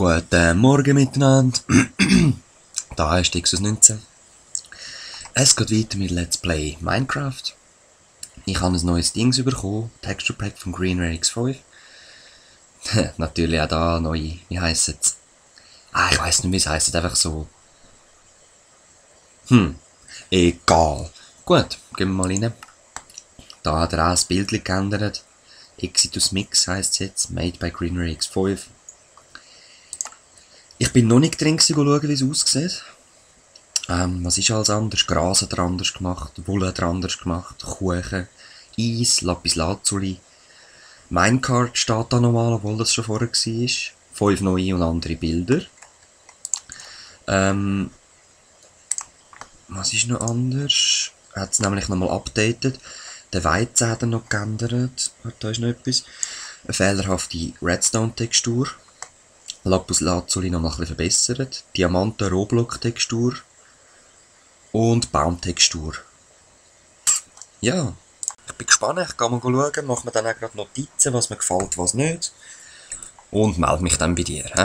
Guten Morgen miteinander. Da ist Dixus 19. Es geht weiter mit Let's Play Minecraft. Ich habe ein neues Dings bekommen, Texture Pack von Greenray X5. Natürlich auch da neue, wie heisst es? Ich weiss nicht, wie es heisst, einfach so. Egal. Gut, gehen wir mal rein. Da hat er auch das Bild geändert. Exitus Mix heisst es jetzt, made by Greenray X5. Ich bin noch nicht drin schauen, wie es aussieht. Was ist alles anders? Gras hat er anders gemacht, Wolle hat er anders gemacht, Kuchen, Eis, Lapis Lazuli. Minecart steht da nochmal, obwohl das schon vorher war. 5 neue und andere Bilder. Was ist noch anders? Er hat es nämlich nochmal updated. Der Weizen hat er noch geändert. Da ist noch etwas. Eine fehlerhafte Redstone-Textur. Lapis Lazuli noch ein bisschen verbessert. Diamanten Roblox-Textur. Und Baumtextur. Ja, ich bin gespannt. Ich gehe mal schauen. Mache mir dann auch gerade Notizen, was mir gefällt, was nicht. Und melde mich dann bei dir. He?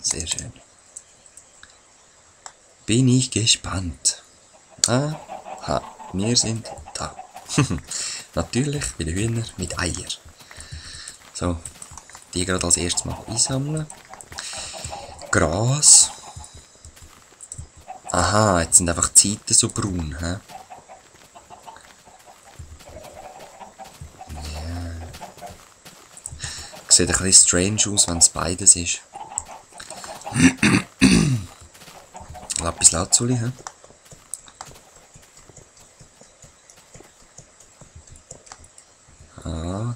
Sehr schön. Bin ich gespannt. Aha, wir sind da. Natürlich bei den Hühnern mit Eier. So, die gerade als erstes mal einsammeln. Gras. Aha, jetzt sind einfach die Seiten so braun. He? Ja. Sieht ein bisschen strange aus, wenn es beides ist. Lapis Lazuli, he?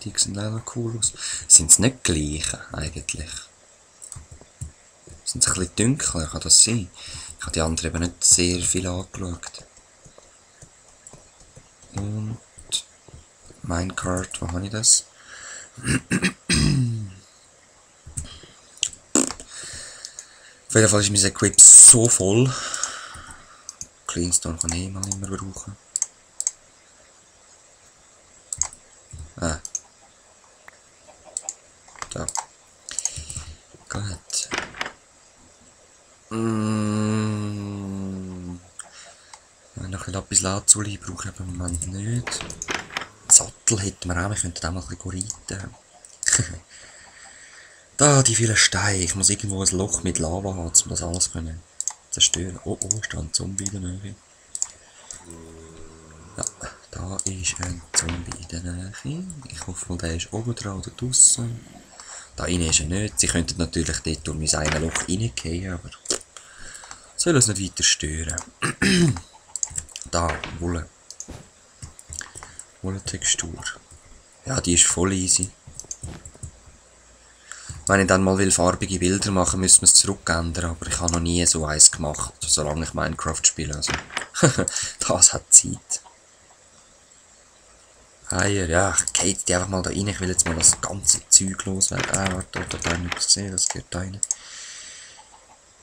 Die sehen auch noch cool aus. Sind es nicht gleich eigentlich? Sind sie ein bisschen dunkler, kann das sein? Ich habe die anderen eben nicht sehr viel angeschaut. Und Minecart, wo habe ich das? Auf jeden Fall ist mein Equip so voll. Cleanstone kann ich mal nicht mehr brauchen. Da. Gut. Noch ein bisschen Lapis Lazuli brauche ich im Moment nicht. Sattel hätten wir auch, wir könnten auch mal ein bisschen reiten. Da, die vielen Steine. Ich muss irgendwo ein Loch mit Lava haben, um das alles zu zerstören. Oh, ist da ein Zombie in der Nähe? Ja, da ist ein Zombie in der Nähe. Ich hoffe mal, der ist oben dran oder draussen. Da rein ist er nicht. Sie könnten natürlich dort durch mein eine Loch reingehen, aber soll es nicht weiter stören. Da, Wolle. Wollentextur. Ja, die ist voll easy. Wenn ich dann mal will farbige Bilder machen, müssen wir es zurückändern, aber ich habe noch nie so eins gemacht, solange ich Minecraft spiele. Also. Das hat Zeit. Eier, ja, ich gehe die einfach mal da rein. Ich will jetzt mal das ganze Zeug loswerden. Warte, da habe ich nichts gesehen, das geht da rein.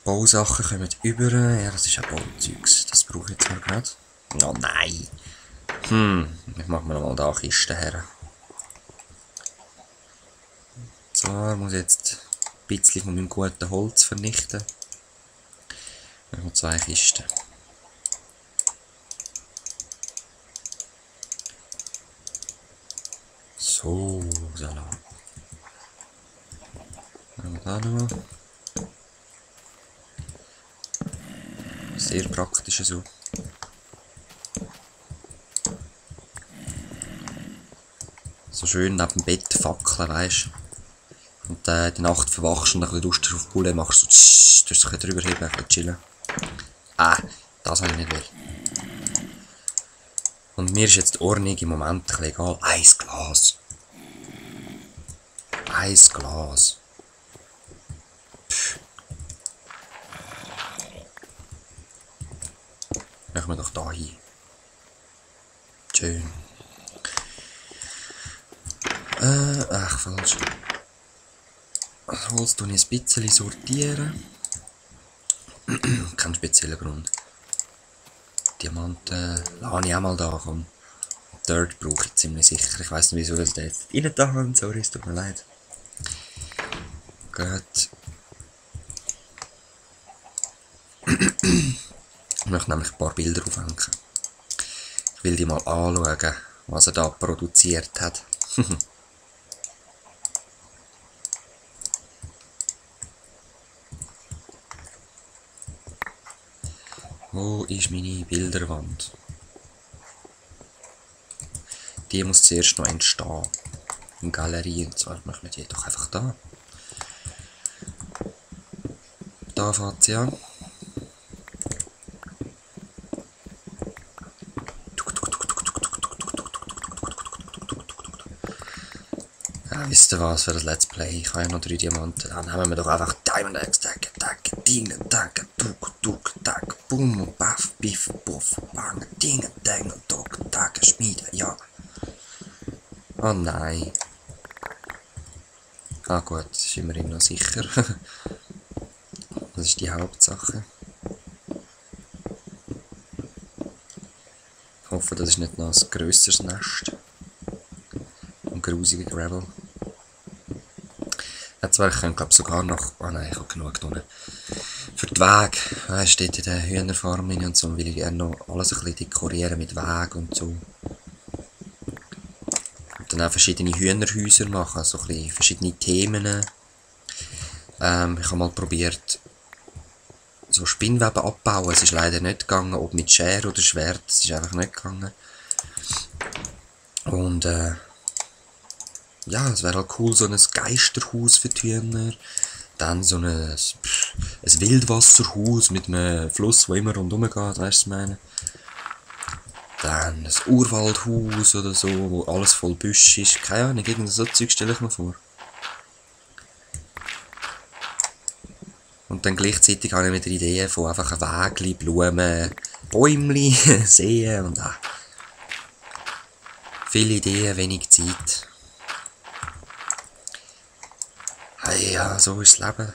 Bausachen kommen über. Ja, das ist auch Bauzeugs. Das brauche ich jetzt mal gerade. Oh nein. Ich mache mir mal da Kisten her. So, ich muss jetzt ein bisschen von meinem guten Holz vernichten. Ich habe 2 Kisten. So, Salat. Dann haben wir da noch. Sehr praktisch so. So schön neben dem Bett fackeln, weisst du. Und die Nacht verwachst und ein bisschen Lust auf die Bulle machst, du tust ein bisschen drüber heben, ein bisschen chillen. Das habe ich nicht will. Und mir ist jetzt die Ordnung im Moment ein bisschen egal. Ein Glas. Ein Glas. Machen wir doch da hin. Schön. Falsch. Das Holz tue ich ein bisschen sortieren. Kein spezieller Grund. Diamanten lasse ich auch mal da. Komm. Dirt brauche ich ziemlich sicher. Ich weiss nicht, wieso ich das jetzt rein da habe. Sorry, es tut mir leid. Gut. Ich möchte nämlich ein paar Bilder aufhängen. Ich will die mal anschauen, was er da produziert hat. Wo ist meine Bilderwand? Die muss zuerst noch entstehen. In Galerie, und zwar machen wir die doch einfach da. Da fängt sie an. Ja, wisst ihr was für das Let's Play? Ich habe ja noch 3 Diamanten. Dann nehmen wir doch einfach Diamond Axe, Tag, Tag, Ding, Tag, Tuk, Tag, Boom, Baff, Biff, Puff, Bang, Ding, Dang, Tuk, Tag, Schmiede, ja. Oh nein. Ah gut, das ist immerhin noch sicher. Das ist die Hauptsache. Ich hoffe, das ist nicht noch ein grösseres Nest. Ein grusiger Gravel. Ja, zwar, ich könnte glaube sogar noch... Ah nein, ich habe genug getan. Für die Wege. Weißt du, in der Hühnerfarm und so will ich gerne noch alles ein bisschen dekorieren mit Wegen und so. Und dann auch verschiedene Hühnerhäuser machen, so ein bisschen verschiedene Themen. Ich habe mal probiert, so Spinnweben abbauen. Es ist leider nicht gegangen, ob mit Schere oder Schwert, es ist einfach nicht gegangen. Und ja, es wäre halt cool, so ein Geisterhaus für die Hühner. Dann so ein Wildwasserhaus mit einem Fluss, der immer rundherum geht, weißt du, was ich meine? Dann ein Urwaldhaus oder so, wo alles voll Büsch ist. Keine Ahnung, irgend so Zeug stelle ich mir vor. Und dann gleichzeitig habe ich wieder Ideen von einfach Wegen, Blumen, Bäumli, Seen und viele Ideen, wenig Zeit. Hey, ja, so ist das Leben.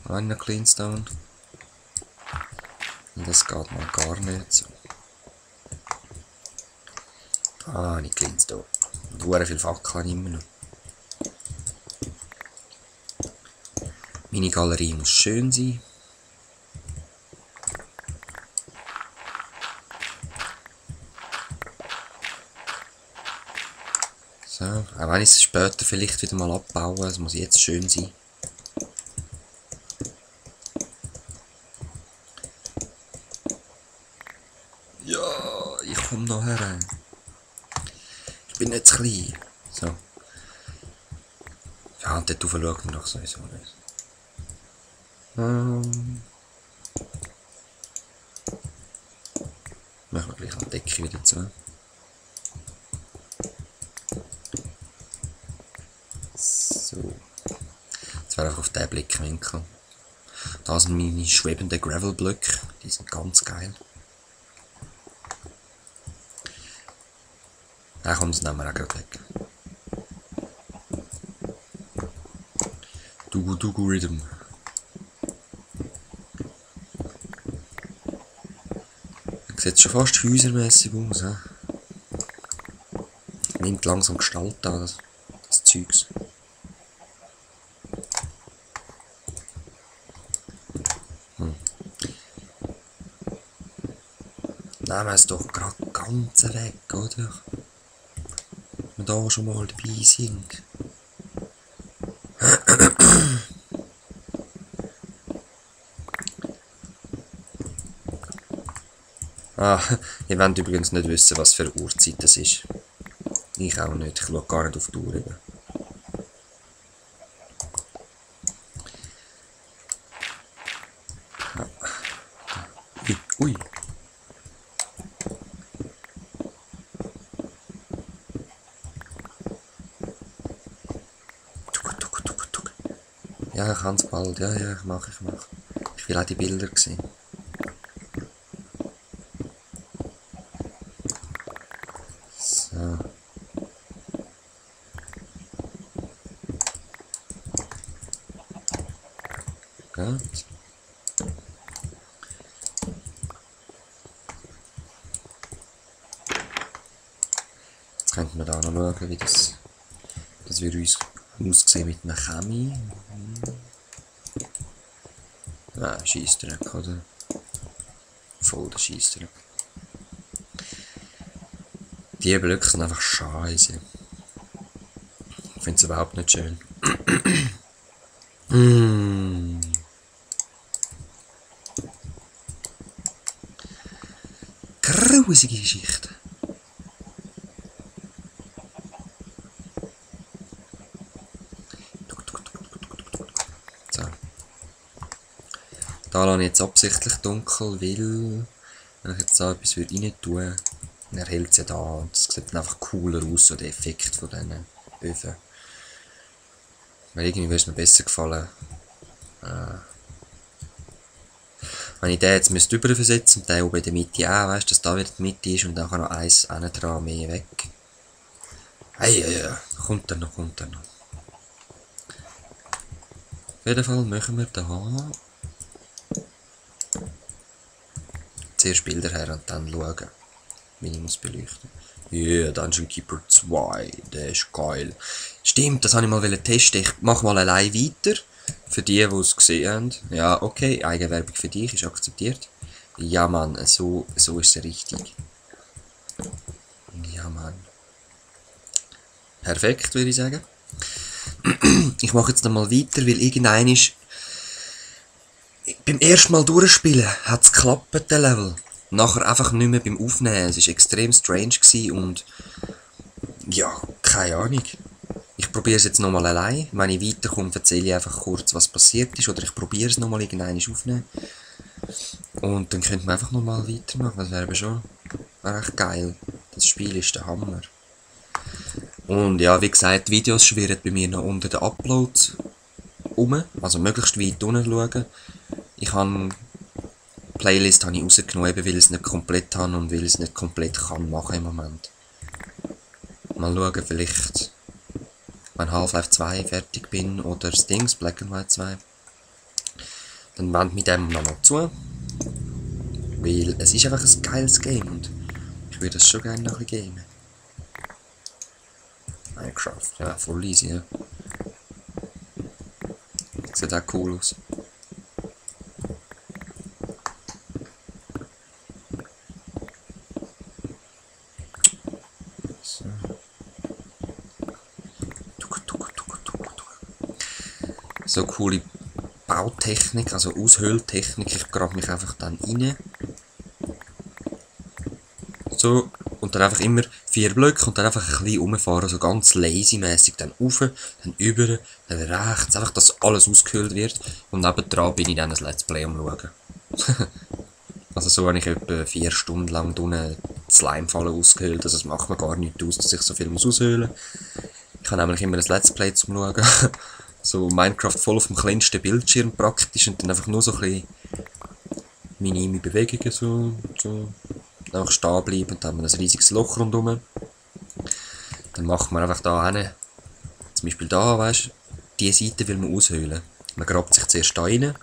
Ein Cleanstone. Und das geht mal gar nicht so. Ah, nicht Cleanstone. Und sehr viele Fackeln immer noch. Meine Galerie muss schön sein. So, auch wenn ich es später vielleicht wieder mal abbauen, es muss jetzt schön sein. Ja, ich komme noch her. Ich bin nicht zu klein. So. Ja, und dort rauf schaut man doch sowieso nicht. Machen wir gleich die Decke wieder zu. So. Jetzt wäre ich auf diesen Blickwinkel. Da sind meine schwebenden Gravelblöcke. Die sind ganz geil. Ja, komm, das nehmen wir auch gerade weg. Dugu Rhythm. Sieht schon fast häusermässig aus. He? Nimmt langsam Gestalt an, das Zeugs. Nehmen wir es doch gerade ganz weg, oder? Wenn wir da schon mal dabei sind. Ah, ihr wollt übrigens nicht wissen, was für eine Uhrzeit das ist. Ich auch nicht, ich schaue gar nicht auf die Uhr. Eben. Ja. Ui. Ja, ich kann es bald, ja, ich mache. Ich will auch die Bilder sehen. So. Gut. Jetzt könnten wir da noch schauen, wie das wir uns aussehen mit einer Chemie. Ah, Scheissdreck, oder? Voll der Scheissdreck. Die Blöcke sind einfach scheiße. Ich finde es überhaupt nicht schön. Grusige Geschichte. So. Da lasse ich jetzt absichtlich dunkel, weil wenn ich jetzt da etwas rein tue, dann erhält es ja da und es sieht einfach cooler aus, so der Effekt von diesen Öfen. Weil irgendwie würde es mir besser gefallen. Wenn ich den jetzt überversetzen und den oben in der Mitte auch, weißt du, dass da wieder die Mitte ist und dann noch eins dran mehr weg. Ja, kommt dann noch. Auf jeden Fall machen wir da zuerst Bilder her und dann schauen, wie ich muss beleuchten. Yeah, Dungeon Keeper 2, der ist geil. Stimmt, das habe ich mal testen. Ich mache mal allein weiter. Für die es gesehen haben. Ja, okay, Eigenwerbung für dich ist akzeptiert. Ja, Mann, so ist es richtig. Ja, Mann. Perfekt, würde ich sagen. Ich mache jetzt nochmal weiter, weil irgendein ist. Beim ersten Mal durchspielen hat es geklappt, der Level. Nachher einfach nicht mehr beim Aufnehmen. Es war extrem strange gewesen und. Ja, keine Ahnung. Ich probiere es jetzt nochmal allein. Wenn ich weiterkomme, erzähle ich einfach kurz, was passiert ist. Oder ich probiere es nochmal irgendwann aufnehmen. Und dann könnte man einfach nochmal weitermachen. Das wäre aber schon echt geil. Das Spiel ist der Hammer. Und ja, wie gesagt, die Videos schwirren bei mir noch unter den Uploads rum. Also möglichst weit unten schauen. Ich habe die Playlist rausgenommen, weil ich es nicht komplett habe und weil ich es nicht komplett kann machen im Moment. Mal schauen, vielleicht wenn Half-Life 2 fertig bin oder das Dings, Black and White 2, dann wende mit dem noch zu. Weil es ist einfach ein geiles Game und ich würde es schon gerne noch ein bisschen gamen. Minecraft, ja, voll easy, ja. Sieht auch cool aus. So. So coole Bautechnik, also Aushöhltechnik. Ich grabe mich einfach dann rein. So, und dann einfach immer 4 Blöcke und dann einfach ein bisschen rumfahren, so ganz lazy-mässig. Dann rauf, dann über, dann rechts. Einfach, dass alles ausgehöhlt wird. Und nebendran bin ich dann ein Let's Play am schauen. Also so habe ich etwa 4 Stunden lang unten Slimefallen ausgehöhlt. Also es macht mir gar nichts aus, dass ich so viel aushöhlen muss. Ich habe nämlich immer ein Let's Play zum Schauen. So Minecraft voll auf dem kleinsten Bildschirm praktisch und dann einfach nur so ein bisschen minime Bewegungen so. Einfach stehen bleiben und dann haben wir ein riesiges Loch rundherum. Dann macht man einfach da hin, zum Beispiel da, weißt du, diese Seite will man aushöhlen. Man grabt sich zuerst da rein,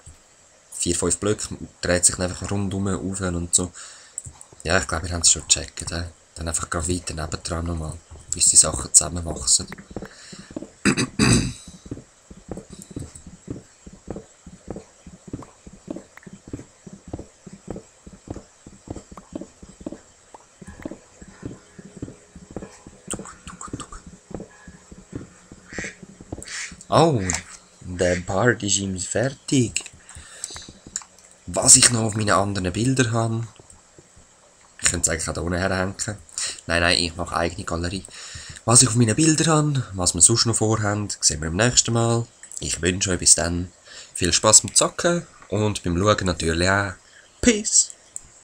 4-5 Blöcke, dreht sich einfach rundherum auf und so. Ja, ich glaube, wir haben es schon gecheckt. Dann einfach gerade weiter nebendran nochmal, bis die Sachen zusammenwachsen. Oh, der Part ist ihm fertig. Was ich noch auf meinen anderen Bildern habe. Ich könnte es eigentlich auch da unten herhängen. Nein, ich mache eigene Galerie. Was ich auf meinen Bildern habe, was wir sonst noch vorhaben, sehen wir beim nächsten Mal. Ich wünsche euch bis dann viel Spaß beim Zocken und beim Schauen natürlich auch. Peace!